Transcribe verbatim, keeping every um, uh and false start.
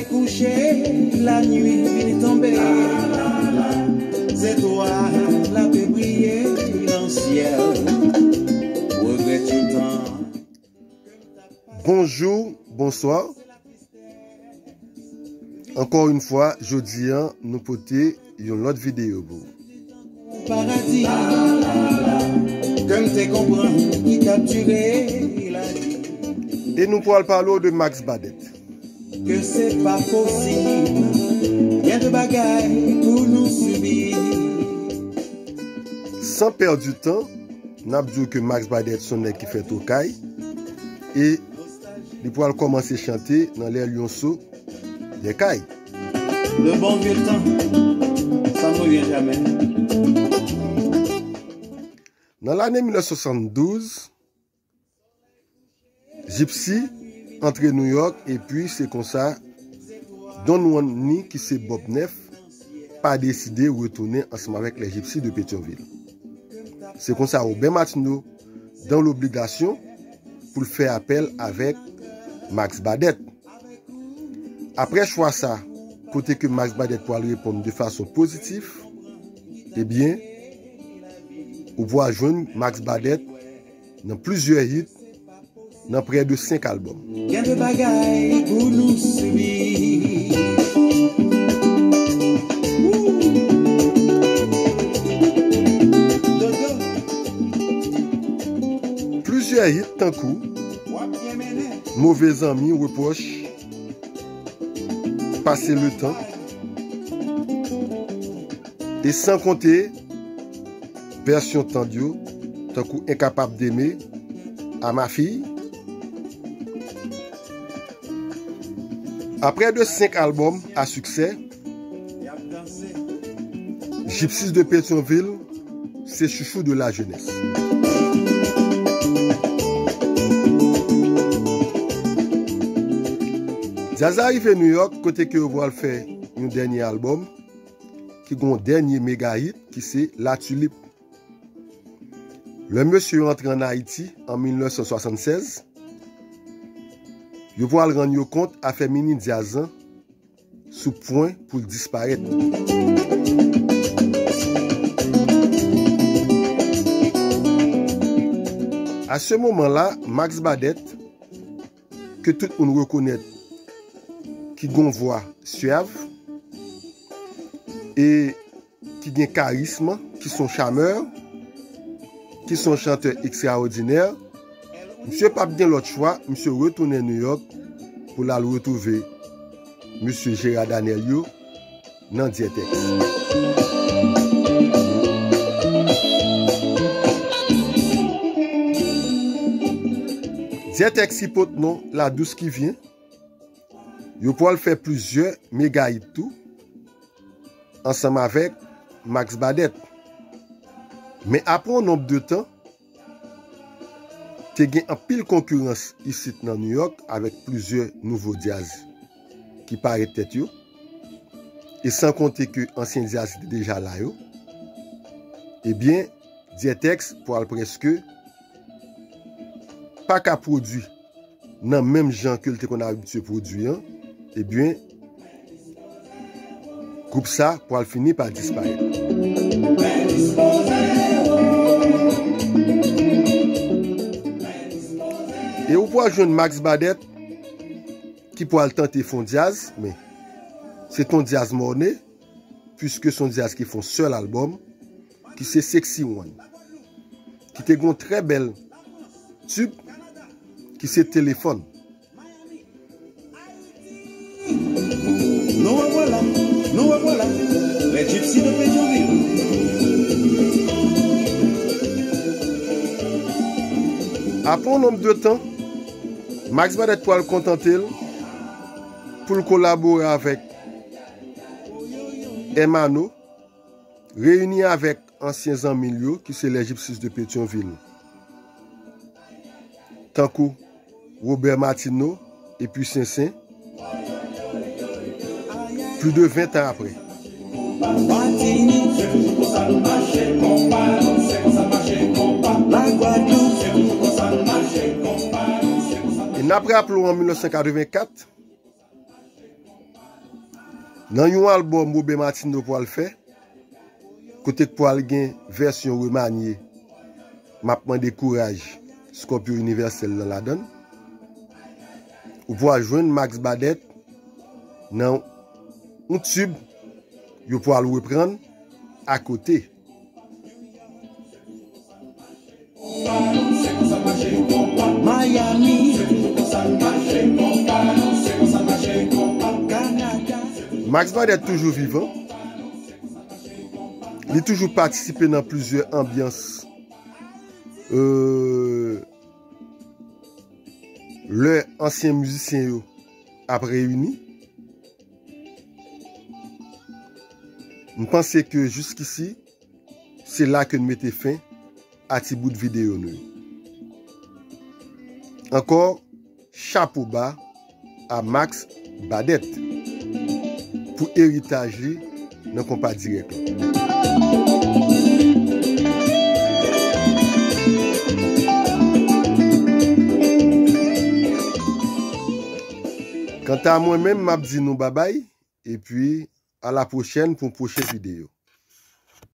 Kouche, lannuit vini tonbe. Zetwal ap briye nan syèl. Regrèt yon tan. Bonjou, bonswa. Ankò yon fwa, jodi a, nou pote yon lòt videyo pou ou. Paradi ke m te konprann ki kaptire lavi. E nou pral pale w de Max Badet. Ke se pa posib, gen de bagay pou nou sibi. San pèdi tan, n ap di w ke Max Badet se yon nèg ki fèt Okay e li pral kòmanse chante nan lè lyonso dè kay. Le bon vieux temps, ça ne revient jamais. Nan lane mil nèf san swasanndouz, Gypsy antre New York epi se konsa Don Rodney ki se Bob Nèf pa deside retounen ansanm avèk les Gypsies de Pétion-Ville. Se konsa Robert Martineau dans l'obligation pou l fè apèl avèk Max Badet. Aprè chwa sa, kote ke Max Badet pral reponn de fason pozitif, ebyen, ou pral jwenn Max Badet nan plizyè hit, nan prè de senk albòm. Gen de bagay pou nou sibi. Woo! Dodo. Plizyè hit tankou Move Zanmi, Repwòch, Pase Letan, e san konte vèsyon tand yo, tankou Incapable d'aimer, À ma fille. Aprè de senk albòm a siksè, Gypsies de Pétion-Ville se chouchou de la jeunesse. Djaz la rive New York, kote ke yo pral fè yon dènye albòm ki gen yon dènye mega hit ki se La Tulipe. Lè mesye yo antre ann Ayiti an mil nèf san swasannsèz, yo pral rann yo kont afè mini djaz lan sou pwen pou l disparèt. A se moman la, Max Badet, ke tout moun rekonèt ki gen yon vwa syav e ki gen karism, ki se yon chamè, ki se yon chantè ekstraòdinè, misye p ap gen lòt chwa, misye retounen New York pou l al retwouve mesye Gérard Danel yo nan Dietex. Dietex ki pot non La Douce qui vient. Yo pral fè plizyè mega hit tou, ansanm avèk Max Badet. Men apre yon nonb de tan, te gen anpil konkirans isit nan New York avèk plizyè nouvo djaz ki parèt tèt yo, e san konte ke ansyen djaz ki te deja la yo, ebyen, Dietex pral prèske pa ka pwodui nan menm jan ke l te konn abitye pwodui an, ebyen, gwoup sa pral fini pa disparèt. E ou pral jwenn Max Badet ki pral tante fè yon djaz, men se t yon djaz mòne, piske se yon djaz ki fè yon sèl albòm, ki se Sexy One, ki te gen yon trè bèl tib, ki se Telefòn. Nou revwala, nou revwala, les Gypsies de Pétion-Ville. Apre yon nonb de tan, Max Badet pral kontante l pou l kolabore avèk Hermano, reyini avèk ansyen zanmi l yo, ki se les Gypsies de Pétion-Ville, tankou Robert Martineau epi Sensen, plis de ven tan apre. E n ap raple w an mil nèf san katrevenkat, Nan yon albòm Robert Martineau pral fè, kote k pral gen vèsyon remanye, m ap mande kouraj Scorpio Universel lan ladann. Ou pral jwenn Max Badet nan yon tube yo pral reprann akote. Miami, Canada. Max Badet toujou vivan. Li toujou patisipe nan plizyè anbyans, euh, lè ansyen mizisyen yo ap reyini. M panse ke jiskisi, se la ke n mete fen a ti bout videyo nou yo. Ankò, chapo ba a Max Badet pou eritaj li nan konpa dirèk la. Kanta mwen menm, m ap di nou babay, epi a la pwochèn pou yon pwochen videyo.